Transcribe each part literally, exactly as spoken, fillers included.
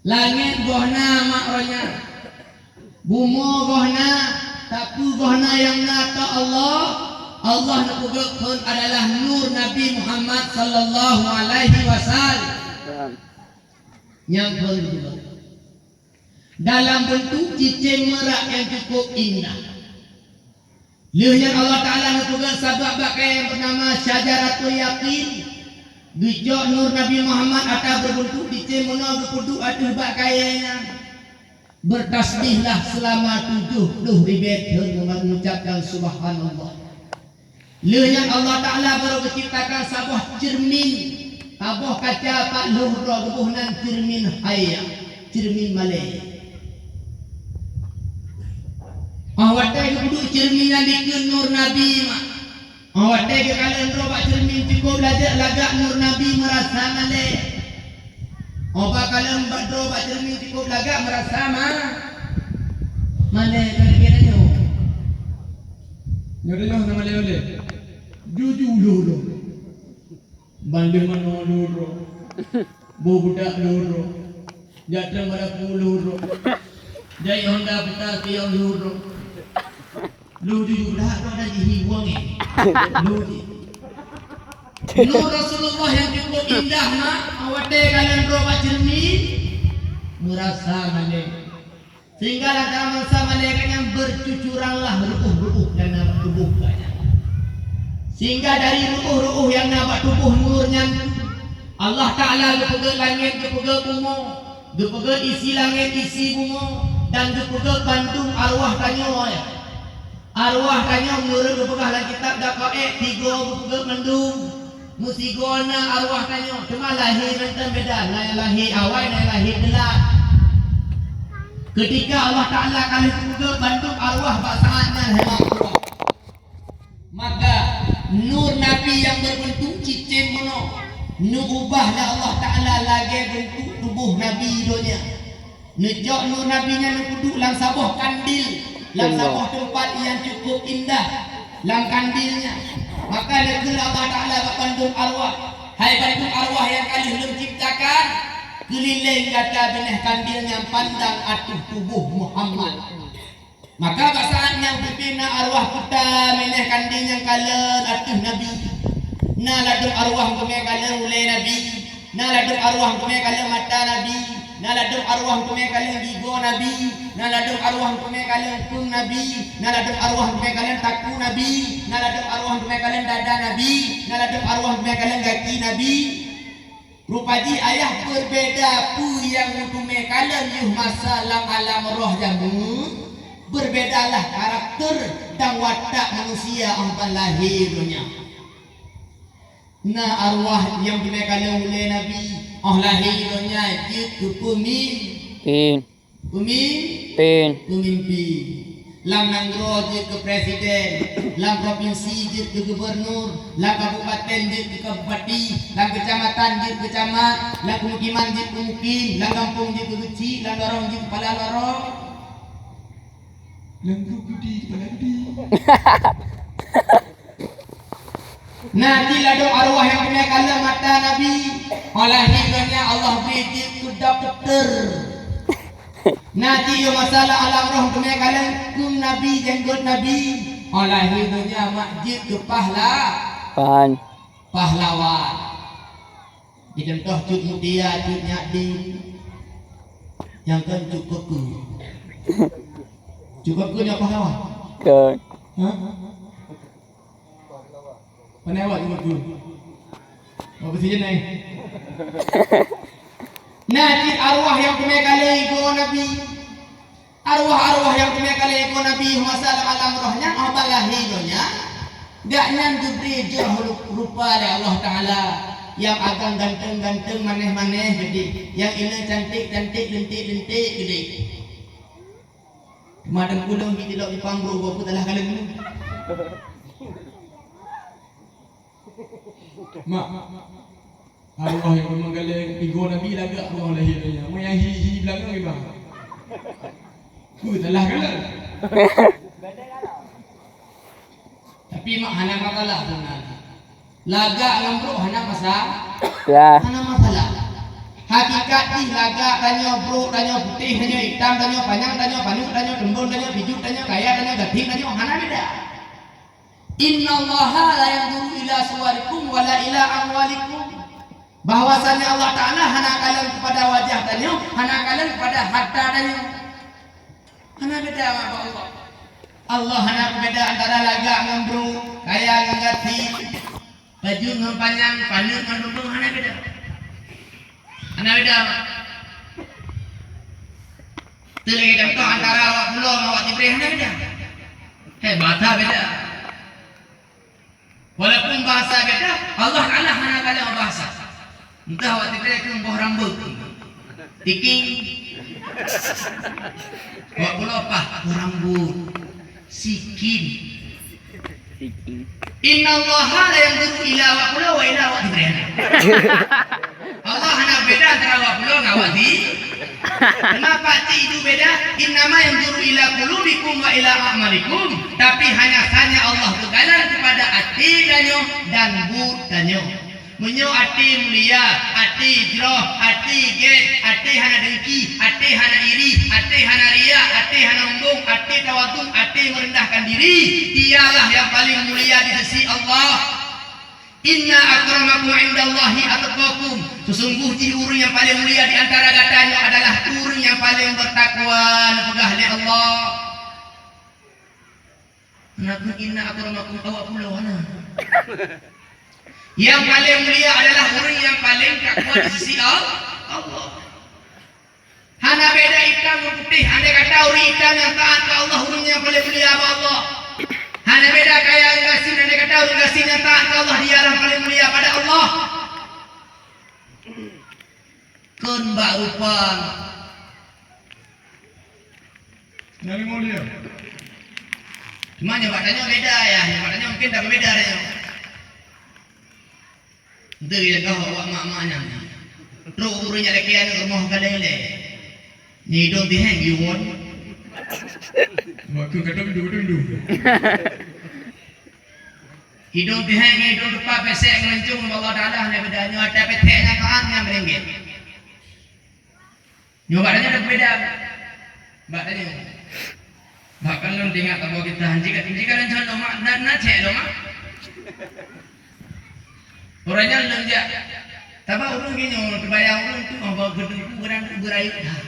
Langét goh na mak roh nyan. Bumoe goh na, tapi goh na nyang na tok Allah. Allah neupeugét phon adalah nur Nabi Muhammad sallallahu alaihi wasallam. Nyang phon geupeugét dalam beuntuk cicém meurak nyang cukup indah. Lheueh nyan Allah Ta'ala neupeugét sabab bak kayèe nyang beunama Syajaratul Yaqin. Geucok nur Nabi Muhammad atra beubeuntuk cicém meunoe geupeuduek ateueh bak kayèe nyan. Bertasbihlah selama tujuh puluh ribèe thon mengucapkan subhanallah. Lheueh nyan Allah Ta'ala baru geuciptakan saboh ceureumin, saboh kaca pat lhôh droe geuboh nan ceureumin haya, ceureumin malèe. Óh watèe geupeuduek ceureumin nyan dikeue nur Nabi mak. Óh watèe geukalon droe bak ceureumin cukup lagak, lagak nur Nabi meurasa malèe. Óh bak kalon bak droe bak ceureumin cukup lagak meurasa ma-, malèe. Nyoe tanyoe na malèe-malèe. Juju lhôh droe. Ban lheueh manoe lhôh droe. Boh budak lhôh droe. Jak trang bak dapu lhôh droe. Jai Honda puta siong lhôh droe. Lhôh juju dah droe dan jihi buang eh. Lhôh ji. Nur Rasulullah nyang cukup indah mak, watèe kalon droe bak ceureumin, meurasa malèe. Sehingga lantaran meurasa malèe gobnyan bercucuranlah ru'uh-ru'uh nyang na bak tuboh gobnyan. Sehingga dari ru'uh-ru'uh nyang na bak tuboh nur nyan, Allah Ta'ala geupeugét langét, geupeugét bumoe, geupeugét isi langét, isi bumoe, dan geupeugét bandum arwah tanyoe. Arwah tanyoe meunurot geupeugah lam kitab Daqaiq tiga geupeugét mandum. Meusigoe na arwah tanyoe, teuma lahé mantong beda, na nyang lahé awai, na nyang lahé teulat. Keutika Allah Ta'ala ka lheueh geupeugét bandum arwah bak saát nyan, hai mak, maka nur Nabi nyang berbentuk cicém bunoe neuubah lé Allah Ta'ala lagèe bentuk tuboh Nabi donya. Neucok nur Nabi nyan neupeuduek lam saboh kandil, lam saboh teumpat nyang cukup indah lam kandil nyan. Maka neukheun Allah Ta'ala bak bandum arwah, "Hai bandum arwah nyang ka lheueh lôn ciptakan, keulileng gata binéh kandil nyan pandang ateueh tuboh Muhammad." Maka bak saát nyan pih na arwah puta binéh kandil nyang kalon ateueh Nabi. Na ladôm arwah teumé kalon ulèe Nabi. Na ladôm arwah teumé kalon mata Nabi. Na ladôm arwah teumé kalon gigoe Nabi. Na ladôm arwah teumé kalon keueng Nabi. Na ladôm arwah teumé kalon takue Nabi. Na ladôm arwah teumé kalon dada Nabi. Na ladôm arwah teumé kalon gaki Nabi. Rupa jih ayah berbeda peue nyang meuteumé kalon yoh masa lam alam roh jameun, berbedalah karakter dan watak manusia óh ban lahé donya. Na arwah nyang teumé kalon ulèe Nabi óh lahé donya jeuet keu peumin-, Pin. Peumin-, Pin. Peumimpin. Lam nanggroe jeuet keu presiden, lam propinsi jeuet keu gubernur, lam kabupaten jeuet keu kabupati, lam keucamatan jeuet keu camat, lam pemukiman jeuet keu mukim, lam gampông jeuet keu keuchik, lam lorong jeuet keu kepala lorong. Lam grup judi kepala judi. Na cit ladôm arwah nyang teumé kalon mata Nabi, óh lahé donya Allah bri jeuet keu doktor. Na cit yoh masa lam alam roh teumé kalon keueng Nabi, janggot Nabi, óh lahé donya mak jeuet keu pahla-, Pan. Pahlawan. Di contoh Cut Mutia, Cut Nyak Din. Nyang kon Cut Keukeu. Cut Keukeu nyoe pahlawan? Kon. Hah? Pandai awak Cut Keukeu? Awak beusijen ai. Na cit arwah nyang teumé kalon igoe Nabi. Arwah-arwah nyang teumé kalon igoe Nabi masa lam alam roh nyan, óh ban lahé donya, gobnyan geubri jroh ru-, rupa lé Allah Ta'ala, nyang agam ganteng-ganteng, manéh-manéh geude, nyang inong cantik-cantik, leuntik-leuntik geude. Teuma teungku lôn jih tilok jipang bro, gob peutelah kalon nyoe. Mak, arwah nyang meugaleng igoe Nabi lagak arwah lahé donya. Meunyo hi-hi beulangong iba. Ku salah kan? Tapi mak hana masalah sebenarnya. Lagak ngon brok hana masa-, Ya. Hana masalah. Hakikat jih lagak tanyoe, brok tanyoe, putéh tanyoe, itam tanyoe, panyang tanyoe, paneuk tanyoe, teumbon tanyoe, bijut tanyoe, kaya tanyoe, gasien tanyoe, hana beda. Innallaha la yanzuru ila suwarikum wala ila amwalikum. Bahwasanya Allah Ta'ala hana kalon kepada wajah tanyoe, hana kalon kepada harta tanyoe. Hana beda sama Allah. Allah hana beda antara lagak ngon brok, kaya ngon gasien, pajuk ngon panyang, paneuk ngon lumbong, hana beda. Hana beda. Teu lagèe contoh antara awak pulo ngon awak Tibreh, hana beda. Hei, bahasa beda. Walaupun bahasa beda, Allah Ta'ala hana kalon bahasa. Entah awak Tibreh keu boh rambut. Tiking. Awak pulo apa? Boh rambut. Sikin. Innallaha la yanzuru ila awak pulo wa ila awak Tibreh. Allah hana beda antara awak pulo ngon awak Tibreh. Kenapa cit itu beda? Innama yanzuru ila qulubikum wa ila a'malikum. Tapi hanya saja Allah geukalon kepada até tanyoe dan buet tanyoe. Meunyoe até mulia, até jroh, até gét, até hana dengki, até hana iri, até hana riya, até hana sombong, até tawadhu, até merendahkan diri, dialah yang paling mulia di sisi Allah. Inna akramakum indallahi atqakum. Sesungguh jih ureuëng nyang paleng mulia di antara gata nyoe adalah ureuëng nyang paleng beutakwa, neupeugah lé Allah. Hana keuh inna akramakum awak pulo, hana. Nyang paleng mulia adalah ureuëng nyang paleng takwa di sisi Al-, Allah. Hana beda itam ngon putéh. Andai kata ureuëng itam nyang taat keu Allah, ureuëng nyang paleng mulia bak Allah. Hana beda kaya ngon gasien. Andai kata ureuëng gasien nyang taat keu Allah, dialah paleng mulia pada Allah. Kon bak rupa. Nyang mulia. Cuma nyoe bak tanyoe beda ya. Nyoe bak tanyoe mungkin tabeda tanyoe. Ente ya kah awak mak-mak nyan. Trok ureuëng nyang lakée aneuk rumoh ka lé-lé. Nidong tiheng yuwon. Waktu kadang duduk-duduk. Idong tiheng ngon idong teupah pesek ngon cong Allah Taala hana beda, nyoe ata pesek nyang taat nyang meuninggai. Nyoe bak tanyoe dak beda. Bak tanyoe. Bahkan lôn teuingat saboh kisah, jika, jika lôn cok lôn mak, na, na cek lôn mak. Uroe nyan lôn jak, taba ureuëng ginyoe teubayang ureuëng tu, oh, bak keuteungku kadang tu beurayeuk that.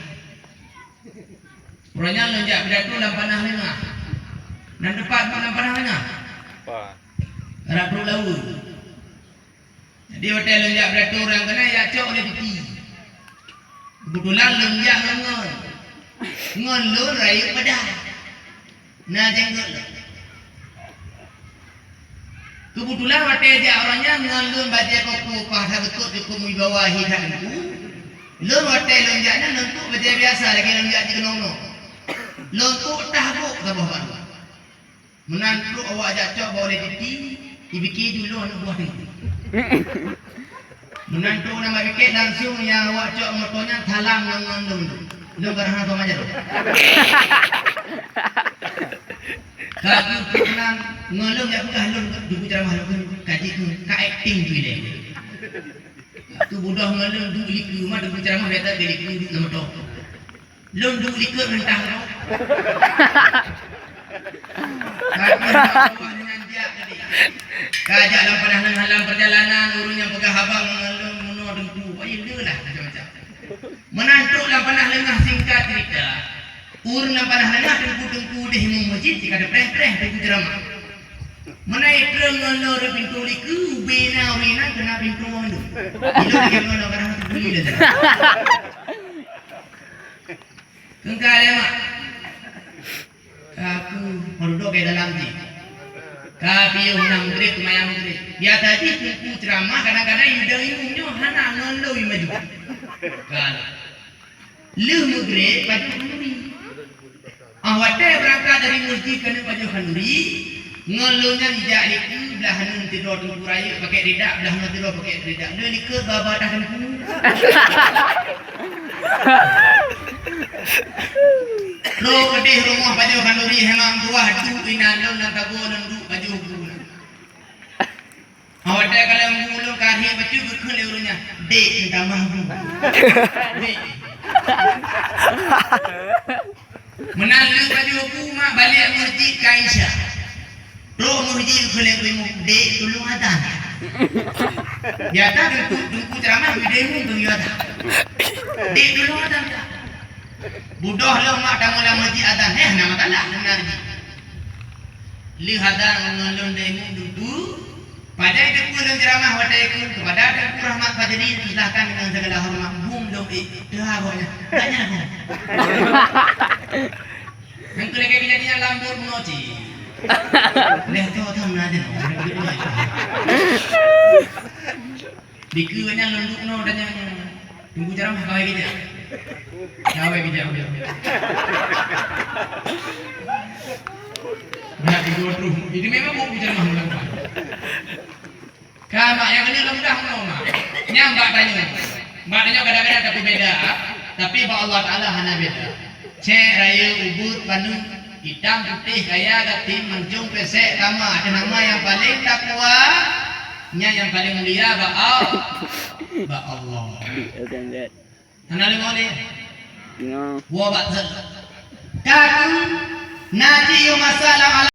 Uroe nyan lôn jak pidato lam Panah Leungah. Nan teupat lam Panah Leungah? Rab Trok Laweuen. Jadi watée lôn jak pidato ureuëng keunan jak cok lé piti. Keubeutulan lôn jak ngon ngon. Ngon lôn rayeuk padah. Na janggot lôn. Keubeutulan watée jak uroe nyan ngon lôn bajée koko paih that beutôi cukup meuwibawa hi that teungku. Lôn watée lôn jak nyan lôn trok bajée biasa lagée lôn jak jikeunoe-noe. Lôn trok tah bok saboh baru. Meunan trok awak jak cok bak ulée titi, ipike ju lôn aneuk buah teungku. Meunan trok na bak biket langsong nyang awak cok moto nyan thalam ngon, ngon lôn. Lôn ka rhah sama jaroe. Ka keuh ngon lôn jak peugah lôn teungku ceuramah lôn ka jeuet ka akting ju ilée. Ka keuh budoh ngon lôn duek likeu, ma teungku ceuramah biasa keu likeu duek lam moto. Lôn duek likot reuntah lôn. Tapi Allah nyan jak tadi. Ka jak lam Padang Leungah lam perjalanan, ureuëng nyang peugah haba ngon lôn meunoe teungku. Wah, le lah macam-macam. Meunan trok lam Padang Leungah, singkat cerita. Ureuëng lam Padang Leungah teungku-teungku deh imum masjid, jika ada preh-preh teungku ceuramah. Meunan trok ngon lôn rot pintoe likeu, ubena ureuëng inan keunan pintoe mandum. Ilôn lagée ngon lôn kadang teupuli lé. Keungka lé mak. Ka aku meududok di dalam jih. Ka piôh na Maghrib, seumayang Maghrib. Biasa jih teungku ceuramah, kadang-kadang idong imum nyoe hana ngon lôn maju. Ka lheueh Maghrib, pajoh khanduri. Ah, watée beurangkat dari meuseujid keuneuk pajoh khanduri, ngon lôn nyan ijak likeu, blah aneuk sidroe teungku rayeuk pakai ridak, blah aneuk sidroe pakai ridak. Lôn likot baba tah teungku. Trok keudeh rumoh pajoh khanduri, hema meutuwah duek inan lôn lam sagoe lôn duek pajoh buku na. Awak Watèe ka lheueh bu ulôn ka rhit bacut geukheun lé ureueng nyan, "Dek, meutamah bu." Dek. Meunan lheueh bacut bu mak balek meuseujid ka Isya. Trok meuseujid geukheun lé imum, "Dek, tulông azan." Biasa teungku, teungku ceuramah bideu imum keu geuyue azan. "Dek, tulông azan." Budôh lom mak tamong lam meuseujid azan, heh, na meusalah, na meuseujid. Lheueh azan ngon lôn dai mudu, pajan teupeu lôn ceuramah watèe kheun keupada Teungku Rahmat Fajri, silahkan dengan segala hormat, bum lôn ék, teuha gobnyan, tanya gong. Nyang keu lagèe kejadian lambôt bunoe cit. Lheueh toh tham na jinoe. Dikeue nyan lôn duek noe dan nyang tunggu jaroe kawai geujak. Kawai geujak. Beuna tigo troh. Itu memang buku jaroe meunan. Ka mak nyang keuneuk lôn peugah meunoe mak. Nyang bak tanyoe. Bak tanyoe kadang-kadang tapi beda, tapi bak Allah Taala hana beda. Cèk, rayeuk, ubeut, paneuk, itam, putéh, kaya, gasien, mancông, pesek, kama, ateueh nama nyang paleng takwa, nyan nyang paleng mulia bak Al-, bak Allah. Hana lé ngon lé. Woe bak teuk. Ka keuh, na cit yoh masa lam alam